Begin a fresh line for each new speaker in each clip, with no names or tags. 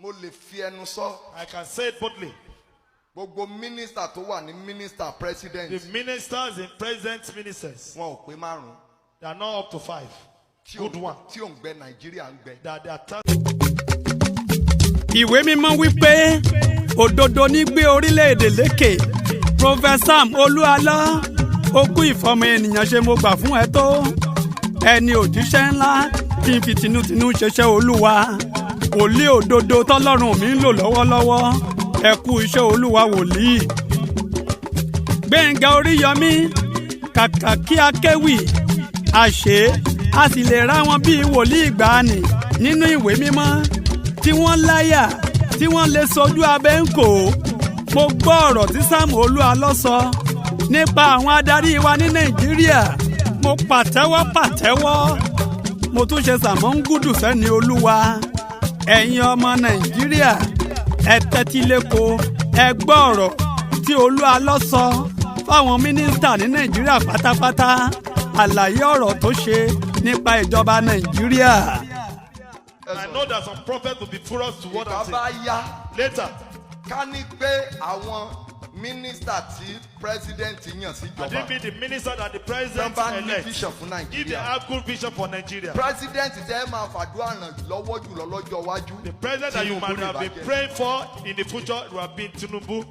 Mo lè fi ẹnu sọ.
I can say it boldly.
Gbogbo mínísítà tó wà ní mínísítà president,
The ministers and president ministers,
wọn ò pé márùn.
they are not up to five. Good one.
Tí òǹgbẹ Nàìjíríà ń gbẹ.
That they are
Ìwé Mímọ́ wípé òdodo ní gbé orílẹ̀-èdè lékè. Prophet Sam Olú Alọ́, okú ìfọmọ ènìyàn ṣe, mo gbà fún ẹ tó ẹni òjíṣẹ́ ńlá tí ń fi tinútinú ṣiṣẹ́ Olúwa, wòlíì òdodo tọ́lọ́run mi ń lò lọ́wọ́lọ́wọ́. Ẹ kú iṣẹ́ Olúwa, wòlíì Gbẹ̀ngà Oríyọmí. Kàkà kí akéwì àṣé a sì lè rá wọn bíi wòlíì ìgbàanì nínú ìwé mímọ́ tí wọ́n láyà, tí wọ́n lè sojú abẹ́ ń kò. Mo gbọ́ ọ̀rọ̀ tí Sam Olú Alọ́ sọ nípa àwọn adarí wa ní Nàìjíríà, mo pàtẹ́wọ́ pàtẹ́wọ́, mo tún ṣe sàmọ́ngúdù sẹ́ni Olúwa. Ẹ̀yin ọmọ Nàìjíríà, ẹ tẹ́tí léko, ẹ gbọ́ ọ̀rọ̀ tí Olú Alọ́ sọ fáwọn mínísítà ní Nàìjíríà pátápátá, àlàyé ọ̀rọ̀ tó ṣe nípa ìjọba Nàìjíríà.
I know that some prophets will be furious to what
Ìgbà
I'm
bá
saying.
yá,
Later,
ká ní pé àwọn mínísítà tí president yàn
I
síjọba,
didn't mean the minister that the president
tán bá ní
elect.
vision fún
If they
Nàìjíríà,
have good vision for Nigeria,
president tẹ́ ẹ máa fàdúrà ràn lọ́wọ́ jùlọ lọ́jọ́ iwájú,
the president that you
Tinubu
might
ní
have been
ìbàjẹ́.
praying for in the future will have been Tinubu.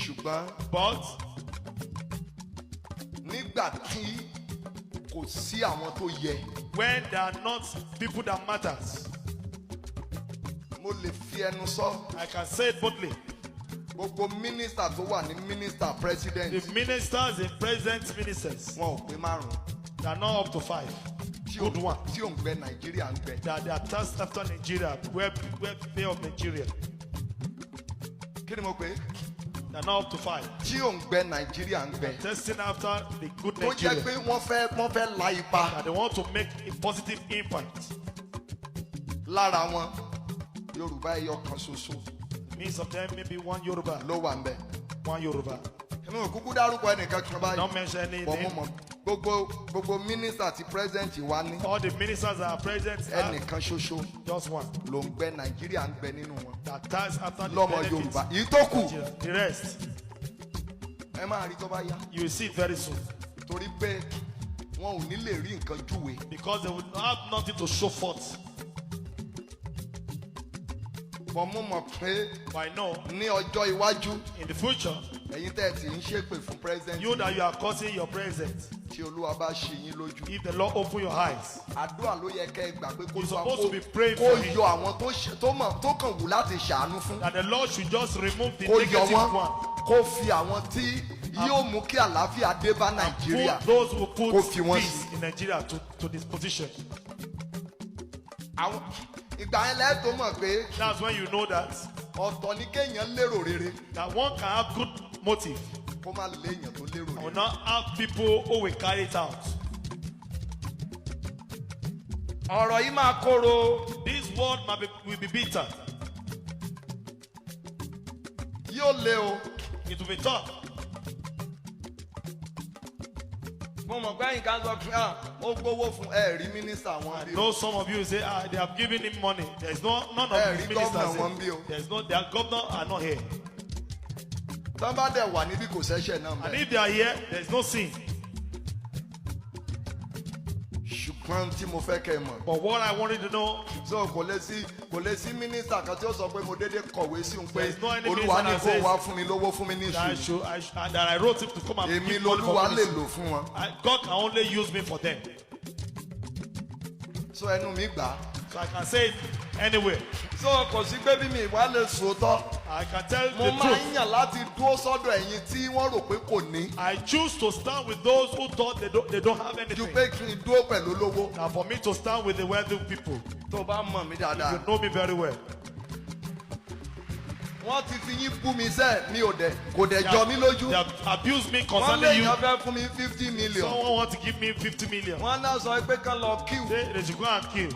Ṣùgbọ́n
But
nígbà tí kò sí àwọn tó yẹ,
when there are not people that matters,
mo lè fi ẹnu sọ.
I can say it boldly.
Gbogbo mínísítà tó wà ní mínísítà president,
The ministers and president ministers,
wọn ò pé márùn.
they are not up to five. Good one.
Tí òǹgbẹ Nàìjíríà ń gbẹ.
That they are tasked after Nigeria, welfare of Nigeria.
Kí ni mo pè é?
They are not up to five.
Tí òǹgbẹ Nàìjíríà ń gbẹ,
Testing after the good
tó jẹ́
Nigeria.
pé wọ́n fẹ́ la ipa.
That they want to make a positive impact.
Lára wọn, Yorùbá ẹyọ kan ṣoṣo
Means of them, maybe one Yoruba.
ló wà ń bẹ.
One Yoruba.
Èmi ò kúkú dárúkọ ẹnìkan kan báyìí.
Don't mention any
Bọ̀ mo
name.
mọ̀ gbogbo mínísítà tí president wa ní,
All the ministers that are present are
ẹnìkan ṣoṣo
just one.
ló ń gbẹ Nàìjíríà ń gbẹ nínú wọn
That task after the
lọ́mọ
benefits.
Yorùbá. Èyí tó kù,
Nigeria. The rest,
ẹ máa rí tó bá yá,
you will see it very soon.
torí pé wọn ò ní lè rí nǹkan júwe.
Because they will have nothing to show forth.
Bọ̀ mo mọ̀ pé
But I know
ní ọjọ́ iwájú,
in the future,
ẹ̀yin tẹ́ ẹ ti ń ṣépè fún president,
you that you are causing your president,
tí Olúwa bá ṣe yín lójú,
if the Lord open your eyes,
àdúrà ló yẹ kẹ́ ẹ gbà pé kó
You're
Olúwa
supposed to be praying
kó
for him.
yọ àwọn tó mọ̀ tó kàn wù láti ṣàánú fún,
That the Lord should just remove the
kó yọ
negative
wọn,
one.
kó fi àwọn tí yóò mú kí àlàáfíà dé bá Nàìjíríà,
Put those who
kó
put
fi wọ́n
peace in Nigeria to this position.
Àwọn ìgbà yẹn lẹ́ẹ̀ tó mọ̀ pé
That's when you know that
ọ̀tọ̀ ní kéèyàn lérò rere,
that one can have good motive
kó má léèyàn tó lérò
and will
rere.
not have people who will carry it out.
Ọ̀rọ̀ yìí máa kóró.
This word will be bitter.
Yóò le o.
It will be tough.
Mo mọ̀ pé ẹ̀yin kan sọ pé, "Ah, ó gbowó fún ẹ rí mínísítà wọn
I
bí o."
know some of you say, "Ah, they have given him money." There is no none of
Eh,
these
rí
ministers
governor
here.
wọn bí o.
There is no, their governor are not here.
Tán bá dẹ̀ wà níbí, kò sẹ́sẹ̀ náà
And
bẹ́ẹ̀.
if they are here, there is no sin.
Ṣùgbọ́n tí mo fẹ́ kẹ́ ẹ mọ̀,
But what I wanted to know,
so kò lè sí mínísítà kan tí ó sọ pé mo dédé kọ̀wé sí un pé
There is no any
Olúwa
minister
ní
that
kó
says
wá fún mi lówó fún
that I
mínísítì.
should, I should, that I wrote him to come and
Èmi
give money for
lolúwa lè
ministry.
lò fún wọn.
God can only use me for them.
So ẹnu mi gbà á.
So I can say it anywhere.
So kò sí pé bí mi ìwà lè sòótọ́.
I can tell
Mo
the
máa
truth.
ń yàn láti dúró sọ́dọ̀ ẹ̀yin tí wọ́n rò pé kò ní,
I choose to stand with those who thought they don't have
ju
anything.
pé kí n dúró pẹ̀lú olówó.
Now for me to stand with the wealthy people,
Tó bá mọ̀ mí dáadáa,
you know me very well.
Wọ́n ti fi yín bú mi sẹ́, mi ò dẹ̀ kò dẹ̀ jọ mí lójú.
They have abused me
Wọ́n
concerning you.
léèyàn fẹ́ fún mi 50 million.
Someone want to give me 50 million.
Wọ́n náà sọ pé kán lọ kíw.
They should go and kill.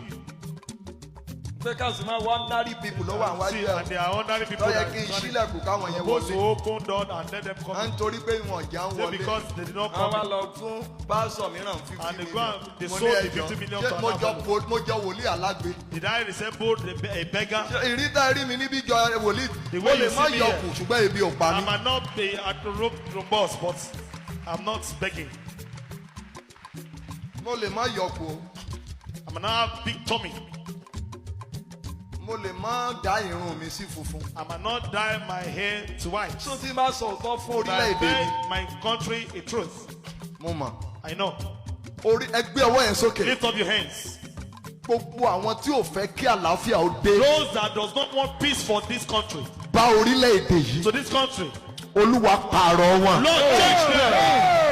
Pé ká sì máa wá ordinary people ló wà wájú
See,
ẹ̀
and they are ordinary people
ló yẹ
that
kí n ṣílẹ̀kùn káwọn yẹn
supposed
wọlé.
to open door and let them come
À
in.
ń torí pé wọn jà ń
Say
wọlé.
because they did not
Àwọn
come in.
lọ fún pásọ̀ mìíràn 50
And they go
million.
and they
Mo ní
sold the
ẹjọ́,
50 million
ṣé
to
mo
another
jọ mo jọ wòlíì alágbe?
Did I resemble a beggar?
Ṣé ìrítà rí mi níbí jọ wòlíì?
The
Mo
way
lè
you
má
see me
yọkù
here.
ṣùgbọ́n ebi ò pa
I
mí.
might not be at the robust, but I'm not begging.
Mo lè má yọkù o.
I might not have big tummy.
Mo lè má dá irun mi sí funfun.
I might not dye my hair to white.
Tó ti máa sọ òótọ́ fún
But I
orílẹ̀-èdè mi.
tell my country a truth.
Mo mọ̀.
I know.
Orí ẹgbẹ́ ọwọ́ yẹn sókè.
Lift up your hands.
Gbogbo àwọn tí ò fẹ́ kí àlàáfíà ó dé
Those that does not want peace for this country,
bá orílẹ̀-èdè yìí.
to this country,
Olúwa pààrọ̀ wọn.
Lord, change them.